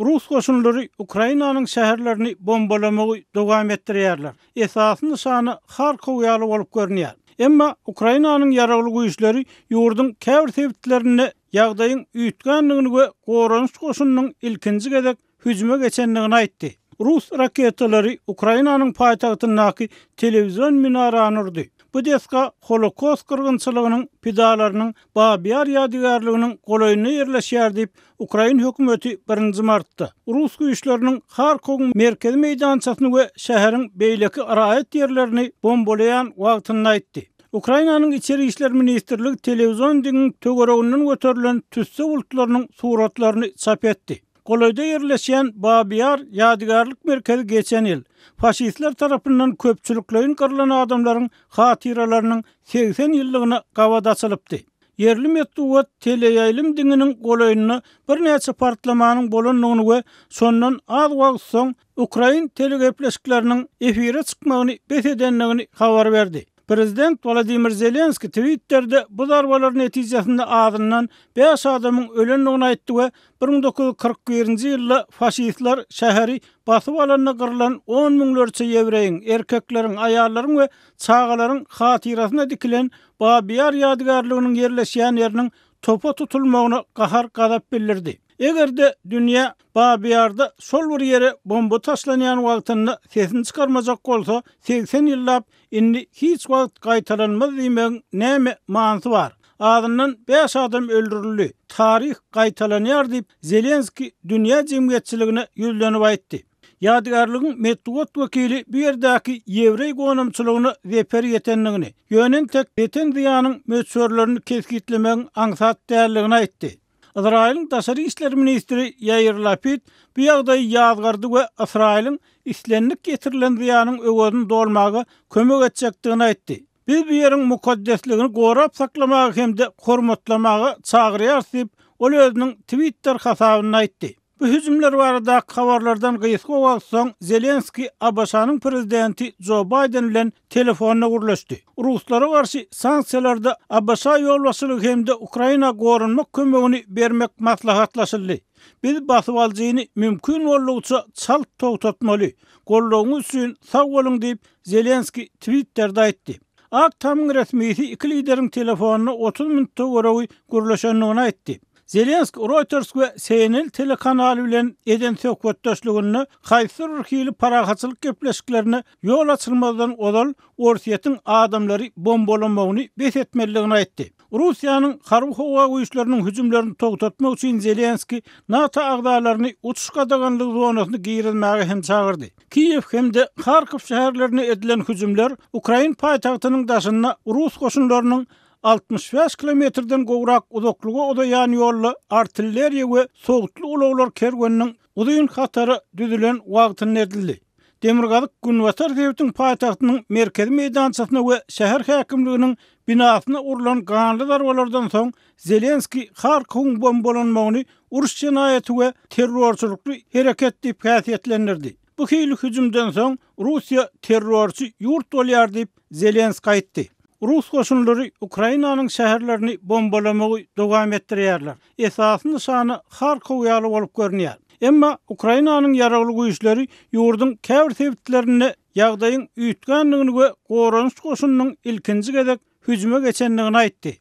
Rus goşunlary Ukrainanyň şäherlerini bombalamagy dowam etdirýärler. Esasy nyşana Harkow ýaly bolup görünýär. Emma Ukrainanyň ýaragly güýçleri ýurduň käbir sebitlerinde ýagdaýyň üýtgändigini we goranyş goşunynyň ilkinji gezek hüjüme geçendigini aýtdy. Rus raketalary Ukrainanyň paýtagtyndaky telewizion minarany urdy. Bu desga Holokost gyrgynçylygynyň pidalarynyň Babi Ýar ýadygärliginiň golaýynda ýerleşýär diýip, ukrain hökümeti birinji martda, rus güýçleriniň Harkowyň merkezi meýdançasyny we şäheriň beýleki raýat ýerlerini bombalaýan wagtynda aýtdy. Ukrainanyň Içeri işler ministrligi telewizion diňiň töwereginden göterilen tüsse bulutlarynyň suratlaryny çap etdi. Golaýda ýerleşýän Babi Ýar ýadygärlik merkezi geçen ýyl, faşistler tarapyndan köpçülikleýin gyrlan adamlaryň hatyralarynyň 80 ýyllygyna gabat açylypdy. Ýerli metbugat teleýaýlym diňiniň golaýynda birnäçe partlamanyň bolandygyny we şondan az wagt soň ukrain telegepleşikleriniň efire çykmagyny bes edendigini habar berdi. Prezident Wolodymyr Zelenskiý Twitterde bu zarbalar netijesinde azyndan bäş adamyň ölendigini aýtdy we 1941-nji ýylda faşistler şäheri basyp alanda gyrlan on müňlerçe ýewreýiň, erkekleriň, aýallaryň we çagalaryň hatyrasyna dikilen Babi Ýar ýadygärliginiň ýerleşýän ýeriniň topa tutulmagyna gahar-gazap bildirdi. Eger-de dünýä Babi Ýarda şol bir ýere bomba taşlanýan wagtynda sesini çykarmajak bolsa, 80 ýyllap indi hiç wagt gaýtalanmaz diýmegiň näme manysy bar? Azyndan bäş adam öldürildi. Taryh gaýtalanýar diýip, Zelenskiý dünýä jemgyýetçiligine ýüzlenip aýtdy. Ýadygärligiň metbugat wekili bu ýerdäki ýewreý gonamçylygyna zeper ýetendigini, ýöne entek ýeten zyýanyň möçberlerini kesgitlemegiň aňsat däldigini aýtdy. Ysraýylyň daşary işler ministri Ýair Lapid bu ýagdaýy ýazgardy we Ysraýylyň islendik ýetirilen zyýanyň öwezini dolmaga kömek etjekdigini aýtdy. Biz bu ýeriň mukaddesligini gorap saklamaga hem-de hormatlamaga çagyrýarys diýip, ol özüniň Twitter hasabynda aýtdy. Bu hüjümler baradaky habarlardan gysga wagt soň Zelenskiý ABŞ-nyň prezidenti Jo Baýden bilen telefonda gürleşdi. Ruslara garşy sanksiýalarda ABŞ ýolbaşçylygy hem-de Ukraina goranmak kömegini bermek maslahatlaşyldy. Biz basybalyjyny mümkin boldugyça çalt togtatmaly. Goldawyňyz üçin sag boluň diýip, Zelenskiý Twitterde aýtdy. Ak tamyň resmisi iki lideriň telefonda 30 minut töweregi gürleşendigini aýtdy. Zelenskiý Reuters we CNN telekanaly bilen eden söhbetdeşliginde haýsydyr bir hili parahatçylyk gepleşiklerine ýol açylmazdan ozal Orsýetiň adamlary bombalamagyny bes etmelidigini aýtdy. Russiýanyň harby-howa güýçleriniň hüjümlerini togtatmak üçin Zelenskiý NATO agzalaryny uçuş gadaganlygy zonasyna girizmäge hem çagyrdy. Kiýew hem-de Harkow şäherlerine edilen hüjümler ukrain paýtagtynyň daşynda rus goşunlarynyň 65 kilometrden gowrak uzaklyga uzaýan ýolda artilleriýa we sowutly ulaglar kerweniniň uzyn hatara düzülen wagtynda edildi. Demirgazyk-günbatar sebitiň paýtagtynyň merkezi meýdançasyna we şäher häkimliginiň binasyna urlan ganly zarbalardan soň Zelenskiý Harkowyň bombalanmagyny uruş jenaýaty we terrorçylykly hereket diýip häsiýetlendirdi. Bu hili hüjümden soň Russiýa terrorçy ýurt bolýar diýip, Zelenskiý aýtdy. Rus goşunlary Ukrainanyň şäherlerini bombalamagy dowam etdirýärler. Esasy nyşana Harkow ýaly bolup görünýär. Emma Ukrainanyň ýaragly güýçleri ýurduň käbir sebitlerinde ýagdaýyň üýtgändigini we goranyş goşunynyň ilkinji gezek hüjüme geçendigini aýtdy.